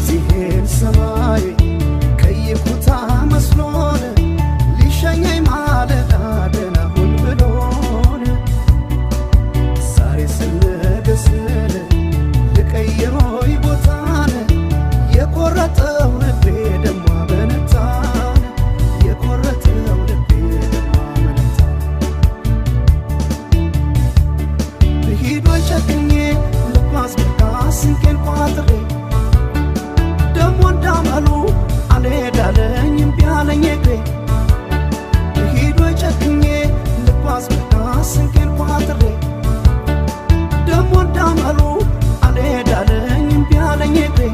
ሲሄድ ሰማይ ቀይ ኩታ መስሎን ሊሸኘኝ ማለዳ ደህና ሁን ብሎን፣ ዛሬ ስንገስል ልቀይሮይ ቦታን፣ የቆረጠው ልቤ ደሞ አመነታን፣ የቆረጠው ልቤ ደሞ አመነታ። ልሂድ ወይ ጨክኜ ልጓዝ በቃ ስንቄን ቋጥሬ፣ ደሞ እንዳመሉ አልሄዳለኝ እምቢ አለኝ እግሬ። ልሂድ ወይ ጨክኜ ልጓዝ በቃ ስንቄን ቋጥሬ፣ ደሞ እንዳመሉ አልሄዳለኝ እምቢ አለኝ እግሬ።